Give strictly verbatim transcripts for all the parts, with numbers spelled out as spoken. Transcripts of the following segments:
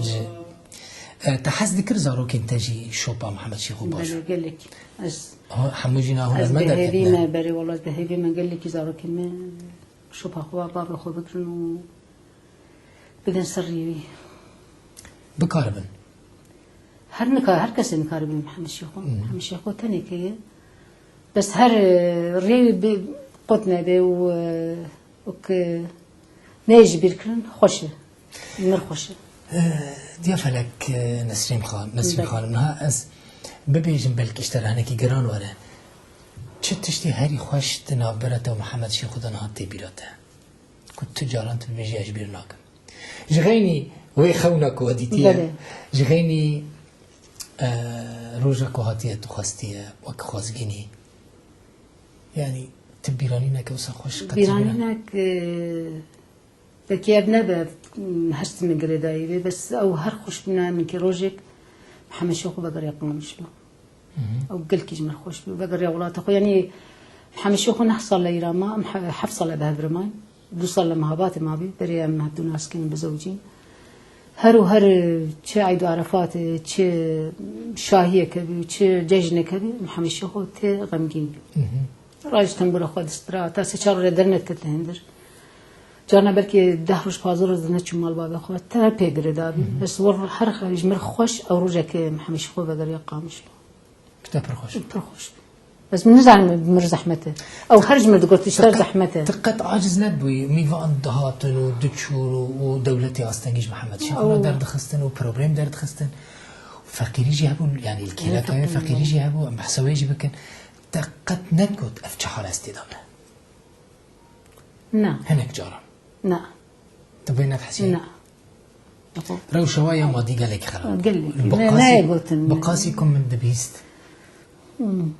Ji, e, te hez dikir zarokên te jî şopa Mihemed Şêxo baş? Belê, gelek. Ez, Ha, hemû jî na ez hunermend dihêvî derketine. Me, berê wala ez dihêvî me gelekî zarokên me şopa xwe, bavê xwe bigirin û bidin ser rêwî. Bikaribin. Her nika-, her kesê nikaribin Mihemed Şêxo. Hmm. Mihemed Şêxo tenekê ye. Bes her, e, rêwî bi qut nebe û, e, û ki neyê ji bîr kirin, xweş e. Mir xweş e. Eh, Diya Felek, eh, Nesrîn Xan-, Nesrîn Belê. Xanim, niha ez bibêjim, belkî ji te re hinekî giran were. Çi tiştî herî xweş di navbera te û Mihemed Şêxo de niha tê bîra te? Ku tu caran tu dibêjî, ez ji bîr nakim. Ji xeynî wê xewna ku we dîtiye, Belê. Ji xeynî, eh, roja ku hatiye, tu xwestiye, wek xwezgînî. Yanî, tu bîranînek wisa xweş qet jî bîra- Bîranînek, e, belkî ev nebe, m, hest min girêdayî bê, bes ew her xweş bûna min kê rojek Mihemed Şêxo vegeriya Qamişlo. Hı hı. Ew gelkî ji min xweş bû, vegeriya welata xwe. Yanî, Mihemed Şêxo neh sal li Îran ma, em he-, heft sal e bi hev re mayin. Du sal li Mehabatê mabî, berê em hevdû nas kirin bi zewcîn. Her û her, çi Eyd û Erefatê, çi şahiyeke bî, çi cejneke bî, Mihemed Şêxo tê xemgîn bî. Hı hı. Raj tembûra xwe distira, ta sê çar roj dernet ket li hundir. Carna belkî deh roj, pazdeh roj neçû mal bavê xwe, te pê girêdabî. Hı hı. Bes wir her ji mir xweş ew rojeke Mihemed Şêxo vegeriya Qamişlo. Pişta pir xweş. Pir xweş. Bes min nizanim mir zehmet e. Ew her ji mir digot, pişta zehmet e. Tu qet aciz nebûyî. Mîvan dihatin û diçûn û, û dewletê astengî ji Mihemed Şêxo re derdixistin û problem derdixistin. Feqîrî jî hebû, yanî li kêleka wê feqîrî jî hebû, em behsa wê jî bikin. Te qet nedigot, ev çi hal ez tê de me? Na. Hinek caran. Na. Tu vê nedihesî? Na. Rewşa wa ya madî gelekî xerab. Gelekî. Bi qasî, nayê gotin. Bi qasî ku min dibîst. Hmm.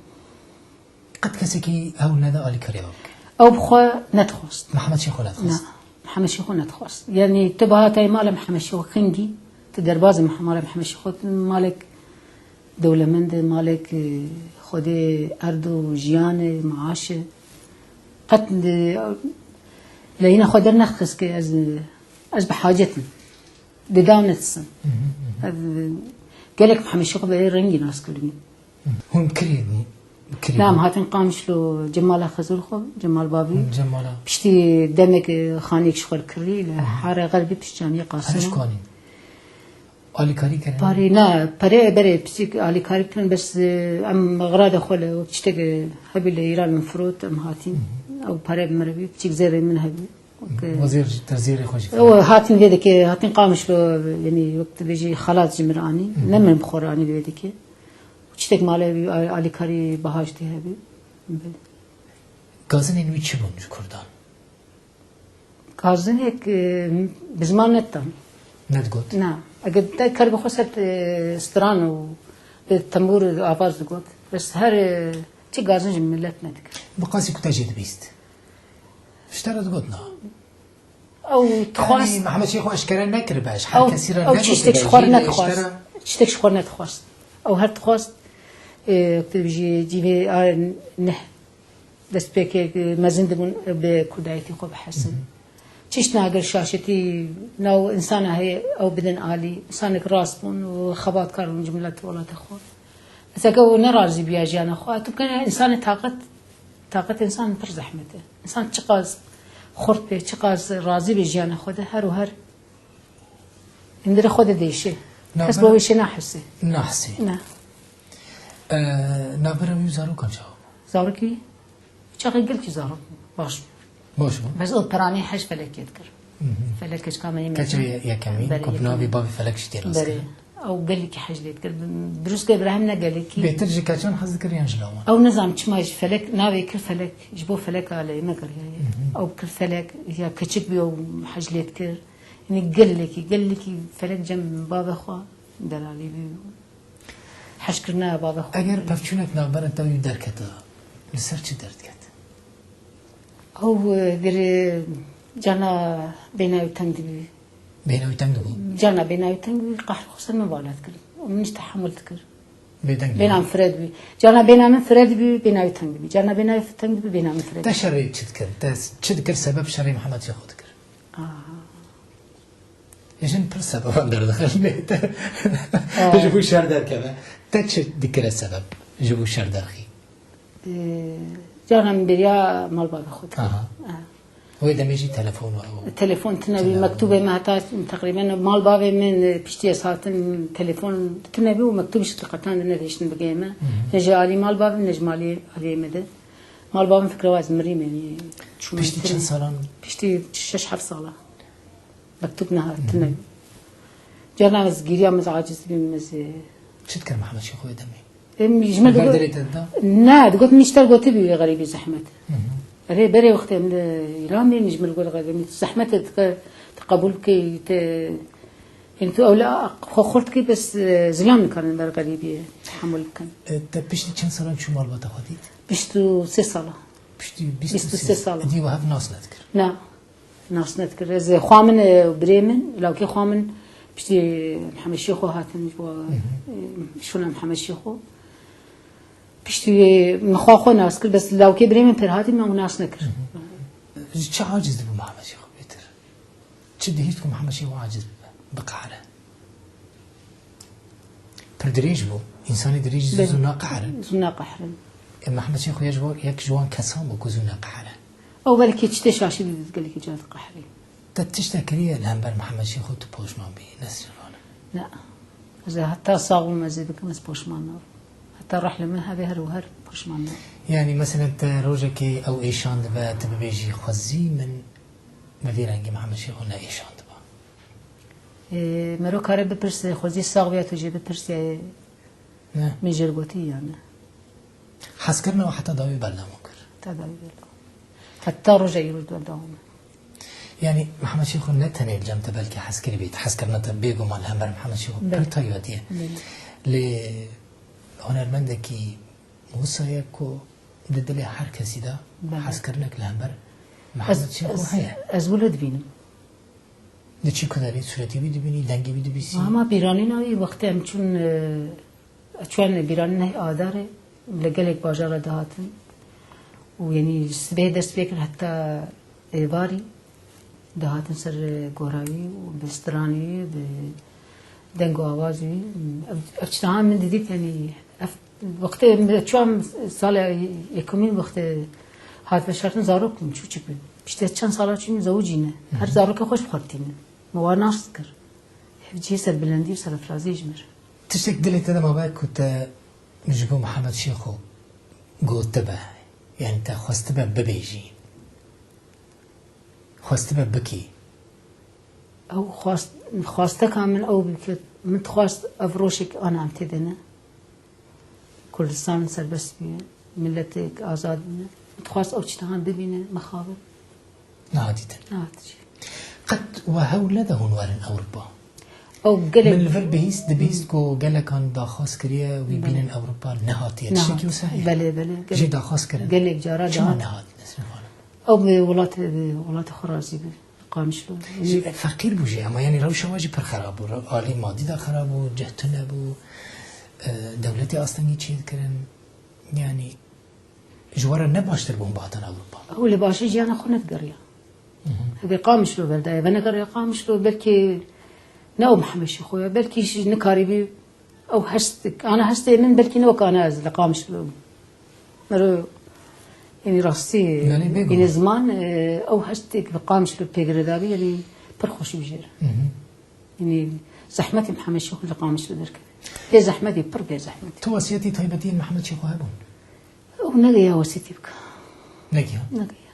Qet kesekî hewl neda alîkariya we bike. Ew bi xwe nedixwest. Mihemed Şêxo nedixwest. Na. Mihemed Şêxo nedixwest. Yanî tu bihatayî mala Mihemed Şêxo xingî, tu derbazê Mihe-, mala Mihemed Şêxo, malek dewlemend e, malek, e, xwedê erd û jiyan e, maaş e. Qet, e, leyîna xwe dernexist ke ez, e, ez bi hacet im. Dê daw nedisim. Hı hı, hı hı. Ez, e, gelek Mihemed Şêxo bi vê rengî nas kiribî. Hı. Hûn kirî, kirî Na, em hatin Qamişlo, Cemala Xezûr xwe, Cemal Babî. Cemala. Piştî demek, e, xaniyek ji xwe kirî, li Hı hı. Hare Xerbî pişt Camiyê Qasimê. Her ji ku anîn? Alîkarî kirin? Parê, na, perê berê piçik alîkarî kirin, bes, e, em xirada xwe li wek tiştek, e, hebî li Îran min firot, em hatîn. Hı hı. Ew pere bi min re bî, piçik zêrê min hebî. Wek, e, Wezêr jî, te zêrê xwe jî ew kirin. Hatin vê dikê, hatin Qamişlo, yanî wek tu bêjî xelat ji min re anî. Hı hı. Ne min bi xwe re anî vê dikê. Tiştek malê wî, a-, alîkarî baha ji tê hebî. Gazinên wî çi bûn ji Kurdan? Gazinek, e, bi ziman neditan. Nedigot? Na. Eger te kar bi xwe ser, e, stran û bi tembûr avaz digot. Bes her, e, çi gazin ji milet nedikir. Bi qasî ku te jê dibîst. Ji te re digot na. Ew dixwast. Yanî Mihemed Şêxo eşkere nekiribe, ji her kesî re negotibe, jî li eşkere. Ew tiştek ji xwe nedixwast. Ew her dixwast, e, tu jî cîvê, a, neh. Destpêkê mezin dibûn bi kurdayetî xwe bihesin. Hı hı. Çişt nager şaşetî nav insana heye ew bidin alî. Însanek rast bûn û xebatkar bûn ji milet û welata xwe. Mesela ew ne razî biya jiyana xwe. Tu bikene însanê taqet, taqet însan pir zehmet e. Însan çiqas xurt be, çiqas razî be jiyana xwe de her û her Hindire xwe de değişe. Kes bo wê şey nahese. Nahesî. Ne. Ee, navbera wî û zarokan çawa bû? Zarokî, çaxê gelkî zarok bû. Baş bû. Baş bû. Bes o peranî hej Felekê dikir. Hı hı. Felek keçika me yê Keçê mezin. Yekemîn, Belê, ku bi navê yekemîn. Bavê Felek jî tê nas Belê. Kirin. Ew gelkî hej lê dikir. Bi-, Brûskê bira hem ne gelekî. Bêtir ji keçan hez dikir yan ji lawan? Ew nizam çima ji Felek navê kir Felek. Ji bo Felek a lê me kiriyaye. Hı hı. Ew kir Felek, ya keçik bû ew hej lê dikir. Yanî gelekî, gelekî Felek cem bavê xwe delalî bî. Heşkirina bavê xwe. Eger pevçûnek navbera te û wî derketa, li ser çi derdiket? Ew, e, gerê cana bêhna wî teng dibî. Bêhna wî teng dibû? Cana bêhna wî teng dibî, qehr xwe ser min vala dikir. Û min ji tehemul dikir. Bêdeng dibî? Bêhna min fire dibî. Cana bêhna min fire dibî, bêhna wî teng dibî. Cana bêhna wî teng dibî, bêhna min fire dibî. Te şerê çi dikir? Te çi dikir sebeb şerê Mihemed Şêxo dikir? Aha. Jin pir sebeban derdixin lê te ji bo şer derkeve. Te çi dikire sebeb ji bo şer derxî? Ee, Carna min bêriya malbavê xwe dikir. Aha. Ha. Wê demê jî telefon ve. Telefon tine bî, mektûbê me heta teqrîben malbavê min, e, piştî ez hatim telefon tine bî û mektûb ji qetan dinehêştin bigeye me. Hı hı. Ne ji alî malbavê min, ne ji malê aliyê me de. Malbavê min fikra ez mirîm, yanî çûme. Piştî çend salan? Piştî şeş heft sala. Mektûb nehat, tine. Carna ez gîriya, ez aciz dibîm, ez, e, Çi dikir Mihemed Şêxo wê demê? Em, ji min Ber digot, dilê te dida? Ne, digot, min ji te gotibî wê xerîbî zehmet. Hı hı. Erê, berê wextê em li Îran bîn, ji min digot, xerîbî zehmet e, tu qe-, tu qebûl bikî, te, yani tu ewle xwe xurt kî, bes, e, zilam nikarin ber xerîbî tehemûl bikin. E, te piştî çend salan çû malbata xwe dît? Bîst û sê sala. Piştî bîst û sê sala. Dî we hev nas nedikir? Na. Nas nedikir. Ez xwa min, e, birê min, lawkê xwa min, piştî Mihemed Şêxo hatin ji bo, Hı hı. e, şûna Mihemed Şêxo. Piştî wê min xwa xwe nas kir, bes lawkê birê min pêr hatî min ew nas nekir. Hı hı. Ji çi aciz dibû Mihemed Şêxo bêtir? Çi dihîst ku Mihemed Şêxo aciz bibe, biqehre? Pir dirêj bû. Însanê dirêj zû, Belê. zû naqihirin. Zû naqihirin. E, Mihemed Şêxo yek ji wan, yek ji wan kesan bû ku zû neqihire. Ew belkî çi tê şaşî didît gelekî car diqehirî. Te tiştek kiriye li hember Mihemed Şêxo tu poşman bî, Nesrîn Xanim? Ne. Ez ê heta sax bûm, ez ê bikim, ez poşman nabim. Heta ruh li min hebe her û her poşman nabim. Yani, meselen, te rojekê ew êşan dibe, tu bibêjî, xwezî min bi vî rengî Mihemed Şêxo ne êşan diba. Ê, mero kare bipirse, xwezî sax bûya tu jê bipirsiye, Ne. Min jê gotî ya ne. Hezkirina we heta dawî berdewam kir? Heta dawî berdewam. Heta roja îroj berdewam e. Yani Mihemed Şêxo ne tenê li cem te belkî hezkirî bît. Hezkirina te bêguman li hember Mihemed Şêxo Belê. pir taybetî ye. Belê. Lê hunermendekî wisa ye ku di dilê her kesî de Belê. hezkirinek li hember Ez, Mihemed Şêxo ez, heye. ez wilo dibînim. Diçî ku derê sûretê wî dibînî, dengê wî dibîsî? Hema bîranîna wî wextê em çûn, e, çûn bîranîna Adarê, li gelek bajara dihatin. Û yenî sibê dest pê kir heta êvarî dihatin ser gora wî û bi stranê wî, bi deng û awaz wî. Ev, ev çitan min didît, yenî ev Wextê min çûm sala yekumîn wextê hat veşartin zarok bûm, çûçik bûm. Piştî çend sala çûm zewicîne. Her Hı hı. zarokê xweş bi xwe re tîne. Me wan nas dikir. Hevciyê serbilendî û serefraziyê ji me re. Tiştek dilê te de mabe ku te ji bo Mihemed Şêxo gotibe, yani te xwestibe bibêjî, xwestibe bikî? Ew xwest, xwesteka min ew bû ku min dixwest ev rojek ana em tê de ne. Kurdistan serbest bûye, miletek azad bûne. Min dixwest ew çitahan bibîne, mixabin. Nehatî te. Nehat jî. Qet we hewl nede hûn werin Ewropa? Ew gelek Min li vir bihîst, dibihîst ku gelekan daxwaz kiriye, wî Belê. bînin Ewropa nehatiye. Nehat. Tiştekî wisa heye? Belê, belê. Jê Gelek, daxwaz kirin. gelek cara Çima dihat. nehat Nesrîn Xanim? Ew bi welatê, bi welatê xwe razî bû. Qamişlo. Ji, feqîr bû jî, ama yani rewşa we jî pir xerab bû. Re-, alî madî de xerab bû, cih tune bû, e, dewletê astengî çê dikirin. Yani ji we re ne baştir bûn bihatan Ewropa? Ew li başê jiyana xwe nedigeriya. Hı hı. Hebe Qamişlo berdaye, venegeriya Qamişlo, belkî ne ew Mihemed Şêxo ya, belkî jî nikarîbî Ew hestik, ana hestê min belkî ne wek ana ez li Qamişlo bûm. Mero, yani rastî, Belê, bêguman. yani ziman, e, ew hestik li Qamişlo pê girêdabî, yani pir xweş bû jê re. Hı hı. Yani zehmetî Mihemed Şêxo li Qamişlo derkeve. Pê zehmetî, pir pê zehmetî. Tu wesiyetî taybetî yên Mihemed Şêxo hebûn? Ew negeya wesiyetî bike. Negiya? Negeya.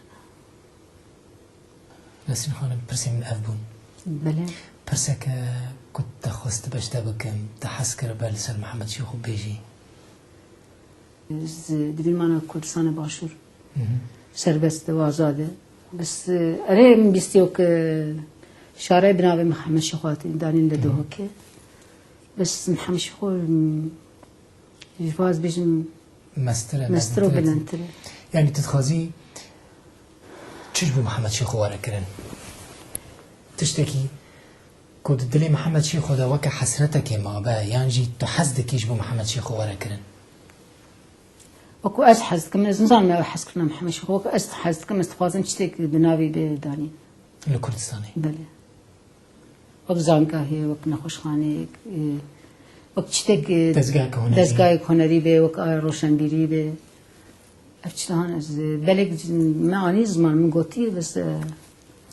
Nesrîn Xanim, pirsê min ev bûn. Belê. Pirseke ku te xwestibe ji te bikim, te hez kiribe li ser Mihemed Şêxo bêjî? Ez dibînim ana Kurdistana Başûr Hı hı. serbest e û azad e. Bes, e, erê min bîstiyo ku şare bi navê Mihemed Şêxo hatî danîn li Hı hı. Duhokê. Bes Mihemed Şêxo, m, ji vaz bêjim Mestir e, Mestir û bilindtir e. bilindtir e. Yani tu dixwazî çi ji bo Mihemed Şêxo were kirin? Tiştekî ku di dilê Mihemed Şêxo de weke hesretekê mabe, yan jî tu hez dikî ji bo Mihemed Şêxo were kirin? Wekî ez hez dikim, ez nizanim ew hezkirina Mihemed Şêxo, wekî ez hez dikim, ez dixwazim tiştek bi navê bê danîn. Li Kurdistanê? Belê. Wek zangahê, wek nexweşxaneyek, e, wek çitek, e, dezgehek hunerî, dezgahek hunerî be, wek a roşenbîrî be. Ev çitan ez, e, belek me anî ziman, min gotî, bes, e,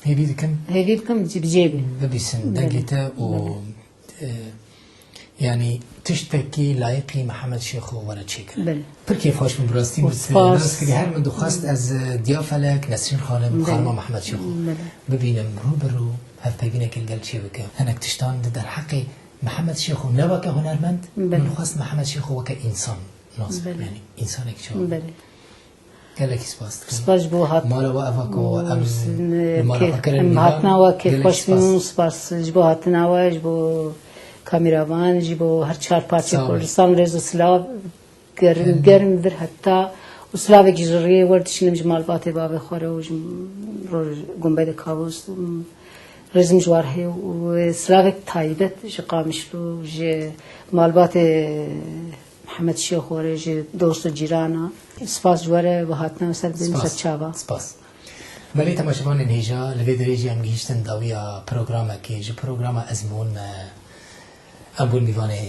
hêvî dikim, hêvî dikim, ci bi cê be. Bibîsin, belê, dengê te û, belê, e, yanî tiştekî layiqî Mihemed Şêxo were çêkirin. Belê. Pir kêfxweş bûm, bi rastî min, e, nas kiriye. Her min dixwest ez, e, Diya Felek, Nesrîn Xanim, belê, Xanima Mihemed Şêxo, belê, bibînim, rû bi rû hevpeyvînekê li gel çêbike. Hinek tiştan di derheqê Mihemed Şêxo ne weke hunermend, belê, min xwest Mihemed Şêxo weke însan nas bikim. Belê. Yanî însanek çawa bû. Belê. Gelekî spas dikim. Spas ji bo hat-, mala we eva ku em li mala xwe kirin, em hatina we kêfxweş bûn. Gelekî spas. Spas ji bo hatina we, ji bo kameraman, ji bo her çar parçeyê Kurdistan, rêz û silav. Germ, germ vir heta û silavekî ji riyê werdişînim ji malbatê bavê xwe re û ji ro-, Gumbedê Kavûs, rêzim ji war heye û silavek taybet ji Qamişlo, ji malbatê Mihemed Şêxo re, ji dost û cîrana. Spas ji we re, bi hatina we ser bibînim, ser çava. Spas. Belê temaşevanên hêja, li vê derê jî em gihîştin dawiya programekê. Ji programa Ezmûn me, em bûn mîvanê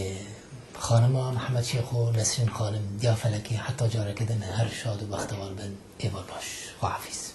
Xanima Mihemed Şêxo, Nesrîn Xanim, Diya Felekê. Heta careke din her şad û bextewar bin. Êvar baş. Xwehafîz.